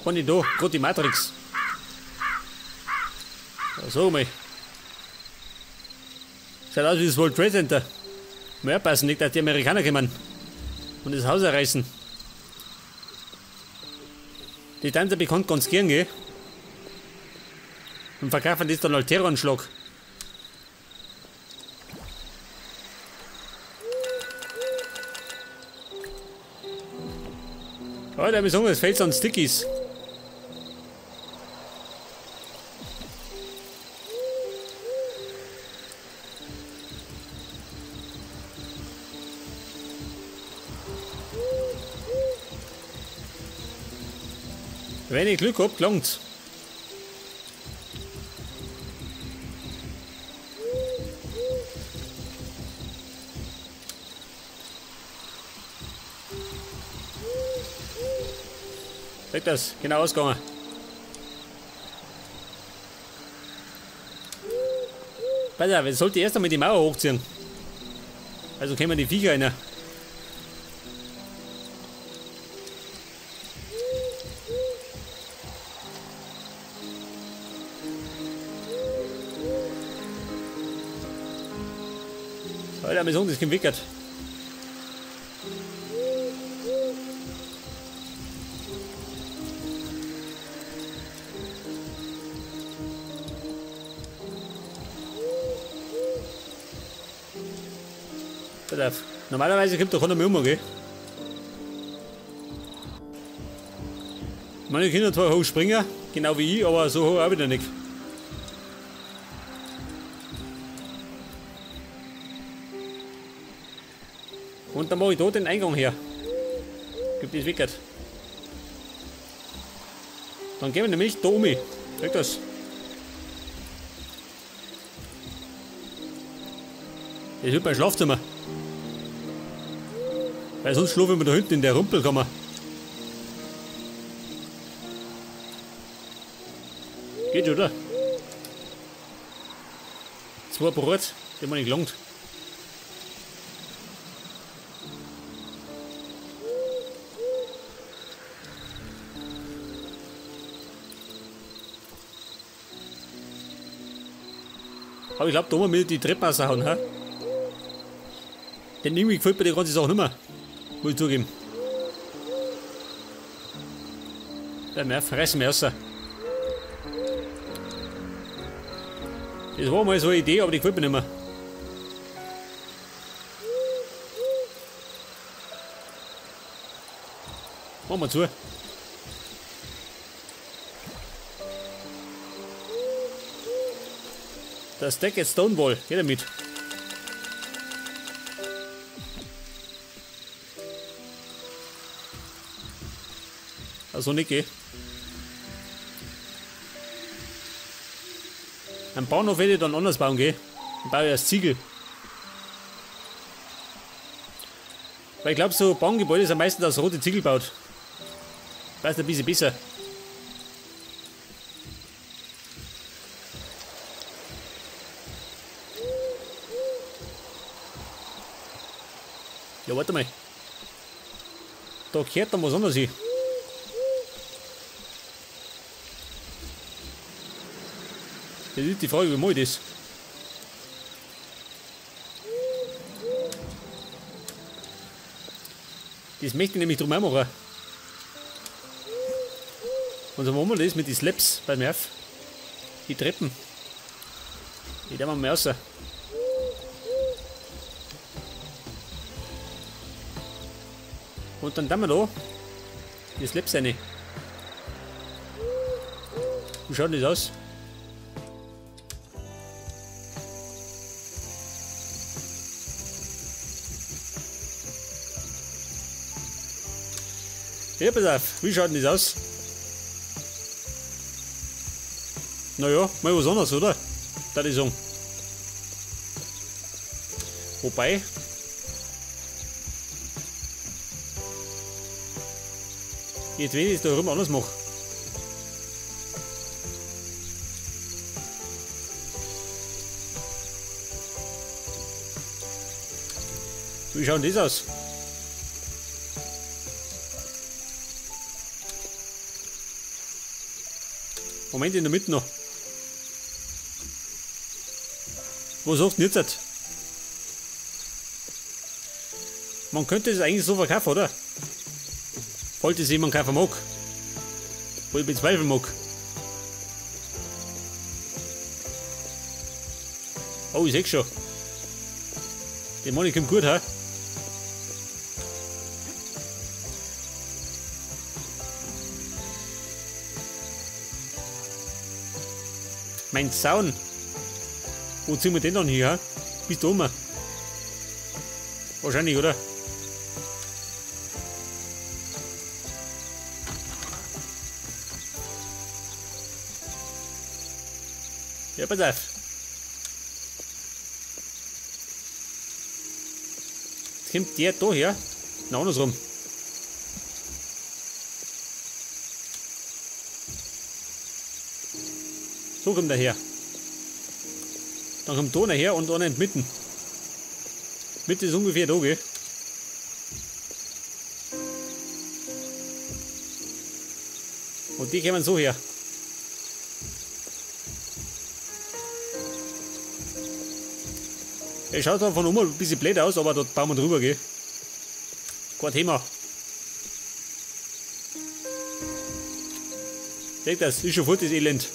Kann ich da, gerade die Matrix. Ja, so mal. Schaut aus wie das World Trade Center. Mal aufpassen, nicht, dass die Amerikaner kommen und das Haus erreißen. Die Tante bekannt ganz gern, gell? Und verkaufen das dann als Terroranschlag. Alter, wir sagen, es fällt an Stickies. Wenn ich Glück hab, gelangt's. Seht das, genau ausgegangen. Pass auf, jetzt sollte ich erst einmal die Mauer hochziehen. Also kämen die Viecher rein. Alter, wir sagen, das kommt wickert. Pass auf. Normalerweise kommt da keiner mehr um, gell? Meine Kinder zwar hoch springen, genau wie ich, aber so hoch auch wieder nicht. Und dann mache ich da den Eingang her. Gibt es wickert. Dann gehen wir nämlich da um. Sag das. Das wird mein Schlafzimmer. Weil sonst schlafen wir da hinten in der Rumpelkammer. Geht schon, oder? Zwei Brot, die haben nicht gelangt. Aber ich glaube, da haben wir die Treppen raushauen, hä? Denn irgendwie gefällt mir die ganze Sache nicht mehr. Muss ich zugeben. Der Nerv, reißen wir raus. Das war mal so eine Idee, aber die gefällt mir nicht mehr. Machen wir zu. Das Deck ist Stonewall, geht damit. Also nicht, gell? Am Bahnhof werde ich dann anders bauen, gell? Ich baue erst Ziegel. Weil ich glaube, so Bahngebäude sind meistens aus rote Ziegel gebaut. Weiß ein bisschen besser. Ja, warte mal. Da gehört dann was anderes hin. Das ist die Frage, wie mache ich das? Das möchte ich nämlich drum auch machen. Und so machen wir das mit den Slaps beim Nerv. Die Treppen. Die nehmen wir mal raus. Und dann tun wir da die Slaps rein. Wie schaut das aus? Ja, pass auf, wie schaut denn das aus? Naja, mal was anderes, oder? Da ich sagen. Wobei. Jetzt, wenn ich es da rum anders mache. Wie schaut denn das aus? Moment, in der Mitte noch. Was sagt denn jetzt? Man könnte es eigentlich so verkaufen, oder? Falls es jemand kaufen mag. Wo ich bezweifeln mag. Oh, ich seh schon. Der Money kommt gut, hä? Mein Zaun. Wo ziehen wir den dann hier, hä? Bis da oben. Wahrscheinlich, oder? Ja, pass auf. Jetzt kommt der da her. Na, andersrum. So kommt er her. Dann kommt da her und einer in die Mitte. Mitte ist ungefähr da, gell? Und die kommen so her. Es schaut zwar von oben ein bisschen blöd aus, aber dort bauen wir drüber, gell? Kein Thema. Seht das, ist schon fort das Elend.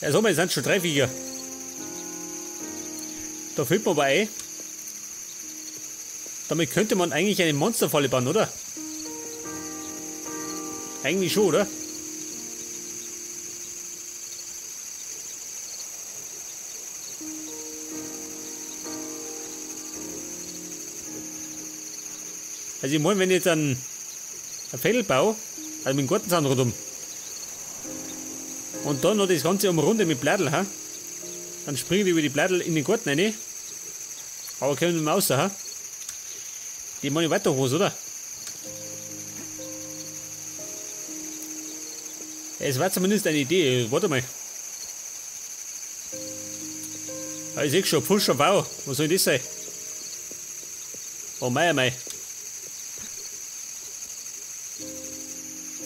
Ja, so, wir sind schon 3 Viecher. Da fällt mir aber ein. Damit könnte man eigentlich eine Monsterfalle bauen, oder? Eigentlich schon, oder? Also ich meine, wenn ich jetzt einen Feld baue, also mit dem Gartenzaun rundum, und dann noch das Ganze umrunde mit Blättel, hä? Dann springen die über die Blättel in den Garten rein. Aber können wir nicht mehr raus, hä? Die machen weiter was, oder? Es war zumindest eine Idee. Warte mal. Ich seh schon, Pfusch am Bau. Was soll das sein? Oh mei, oh mei.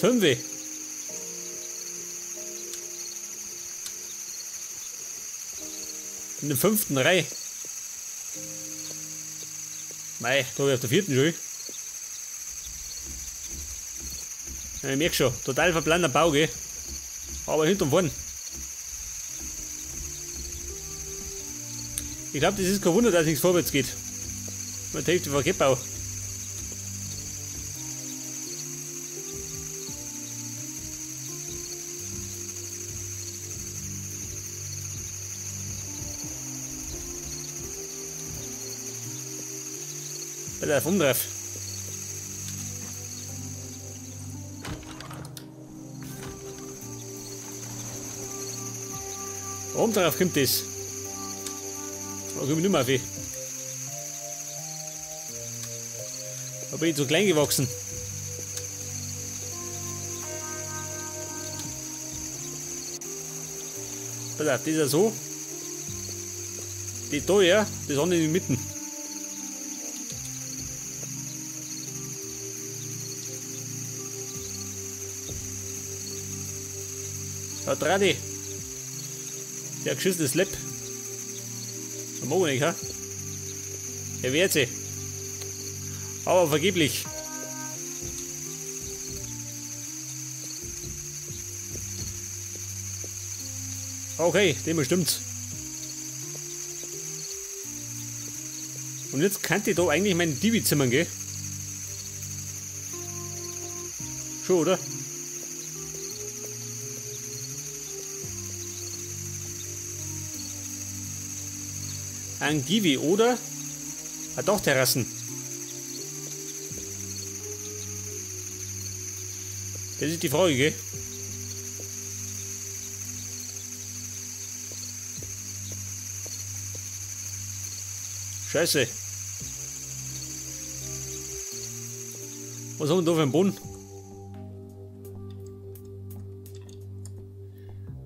5. In der 5. Reihe. Mei, da hab ich auf der 4. schon. Ja, ich merk schon, total verplanter Bau, gell? Aber hinten und vorn. Ich glaube, das ist kein Wunder, dass nichts vorwärts geht. Man die Hälfte verkehrt Bau. Pass auf, umdrauf. Oben drauf kommt das. Da komme ich nicht mehr auf. Da bin ich zu klein gewachsen. Pass auf, das ist ja so. Die da, ja, das andere in die Mitte. Da dreh dich. Der geschissene Slap. Das mag ich nicht, hä? Er wehrt sich. Aber vergeblich. Okay, dem stimmt's. Und jetzt könnte ich da eigentlich mein Divi zimmern, gell? Schon, oder? Ein Givi oder ah, doch Terrassen. Das ist die Frage, gell? Scheiße. Was haben wir da für einen Boden?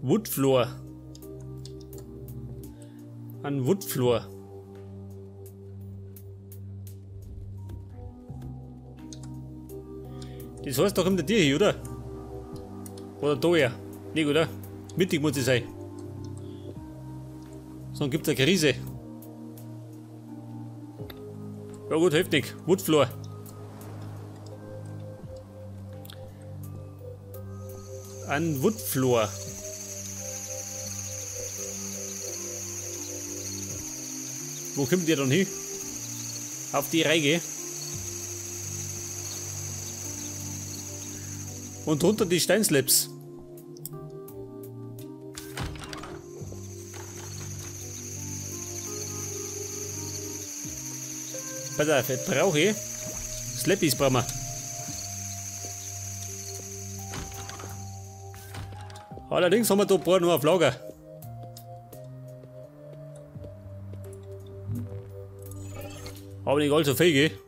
Woodfloor. Ein Woodfloor. Das heißt doch immer der hier, oder? Oder da her? Nicht, oder? Mittig muss es sein. Sonst gibt es eine Krise. Ja gut, heftig. Woodfloor. Ein Woodfloor. Wo kommt der dann hin? Auf die Reihe. Und drunter die Steinslabs. Pass auf, jetzt brauche ich Slappies brauchen wir. Allerdings haben wir da ein paar noch auf Lager. Aber nicht allzu viel, gell?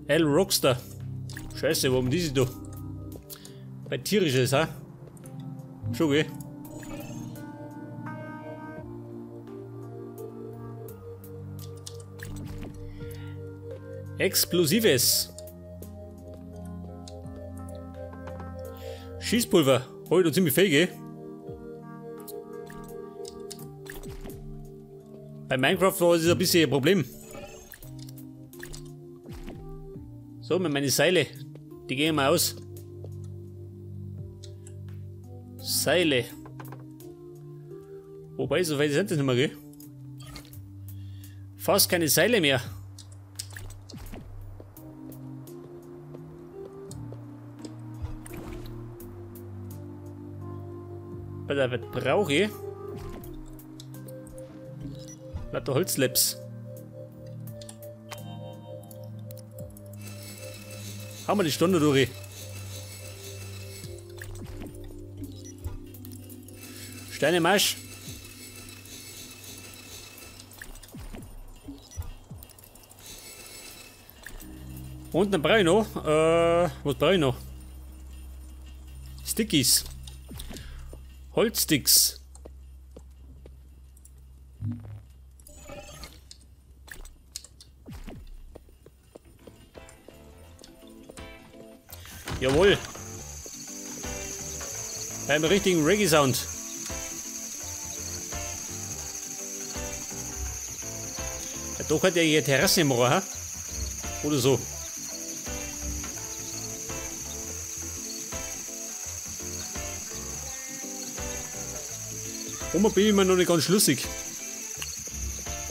El Rockstar. Scheiße, warum die sich da? Bei tierisches, ha? Schon, gell? Explosives. Schießpulver. Heute ziemlich viel, gell? Bei Minecraft war es ein bisschen ein Problem. So, mit meinen Seile. Die gehen mal aus. Seile. Wobei, so weit sind das nicht mehr, gell? Fast keine Seile mehr. Was brauche ich? Lauter Holzlaps. Haben wir die Stunde durch. Steine Marsch. Und dann brauche ich noch. Was brauche ich noch? Stickies. Holzsticks. Jawohl. Beim richtigen Reggae-Sound. Ja, doch hat er hier Terrasse im Rohr, oder so. Oma bin ich mir noch nicht ganz schlüssig.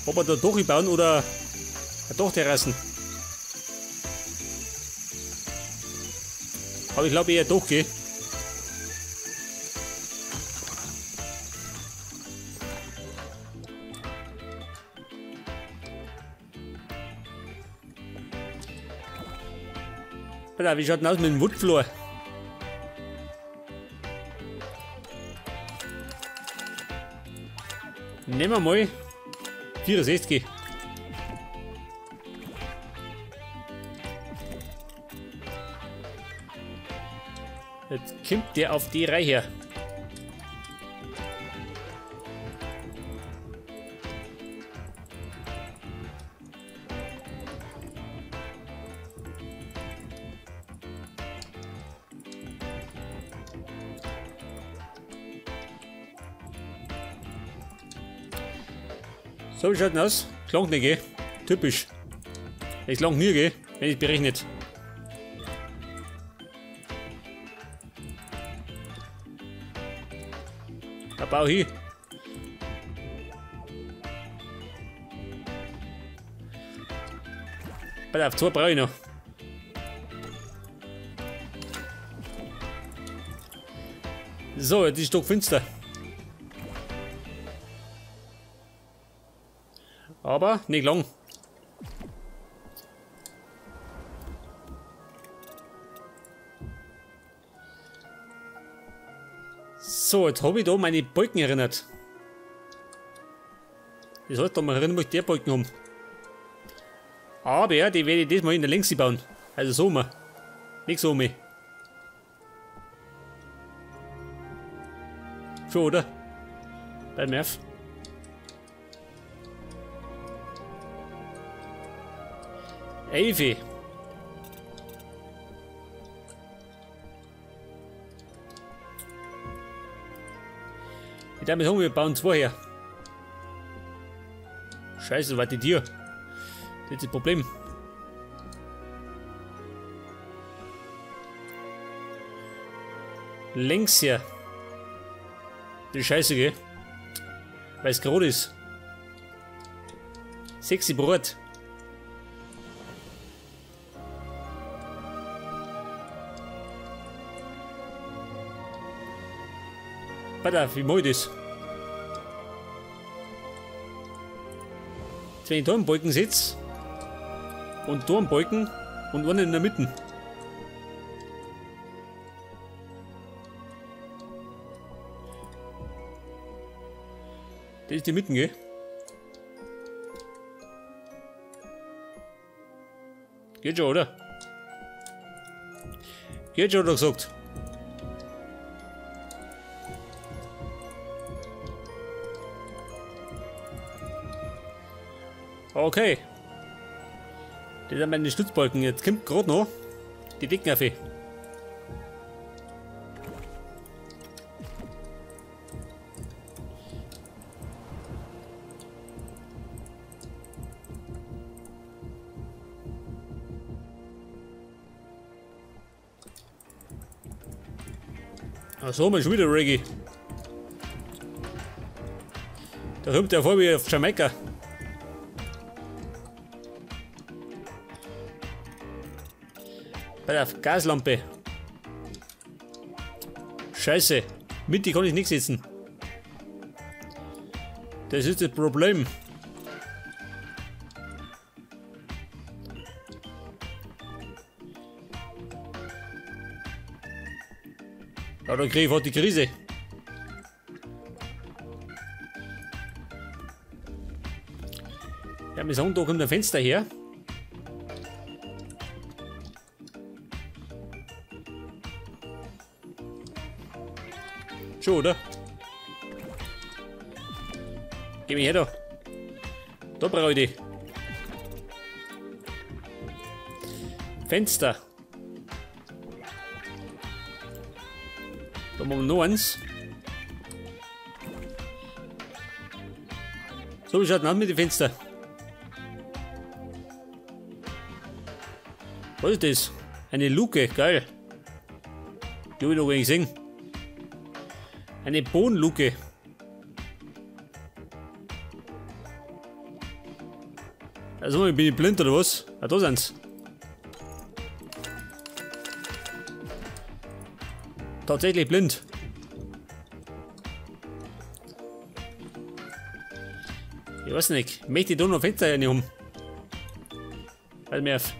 Ob wir da durchbauen oder doch Terrassen. Aber ich glaube eher doch, gell? Alter, wie schaut denn aus mit dem Woodfloor? Nehmen wir mal 64. Jetzt kommt der auf die Reihe her. So, wie schaut denn aus? Klang nicht, gell? Typisch. Es langt nie, gell? Wenn ich berechnet. Da bau ich. Pass auf, zwei brauche ich noch. So, jetzt ist doch finster. Aber nicht lang. So, jetzt habe ich da meine Balken erinnert. Das heißt, da mal rein möchte ich der Balken haben. Aber ja, die werde ich diesmal in der Längs bauen. Also so mal. Nicht so mehr. Schon, oder? Beim Nerv. Elfi. Ich darf mir sagen, wir bauen zwei her. Scheiße, was die Tür. Das ist das Problem. Links her. Das ist scheiße, gell? Weil es gerade ist. Sexy Brot. Pass auf, wie mach ich das? Jetzt, wenn ich da einen Balken setze und da einen Balken und einen in der Mitte. Das ist die Mitte, gell? Geht schon, oder? Geht schon, oder gesagt? Okay. Das sind meine Stützbalken. Jetzt kommt gerade noch die Decken auf. Ach so, mal schon wieder Reggae. Da kommt der vor wie auf Jamaika. Bei der Gaslampe. Scheiße. Mit die kann ich nicht sitzen. Das ist das Problem. Ja, dann kriege ich fort die Krise. Ja, wir sagen, da kommt ein Fenster her. Schon, oder? Geh mir her da. Da brauche ich die. Fenster. Da machen wir noch eins. So, wie schaut denn aus mit den Fenstern? Was ist das? Eine Luke, geil. Die habe ich noch gar nicht gesehen. Eine Bodenluke. Also, bin ich blind oder was? Ah, da sind's. Tatsächlich blind. Ich weiß nicht. Möchte ich da noch Fenster rein haben? Halt mir auf.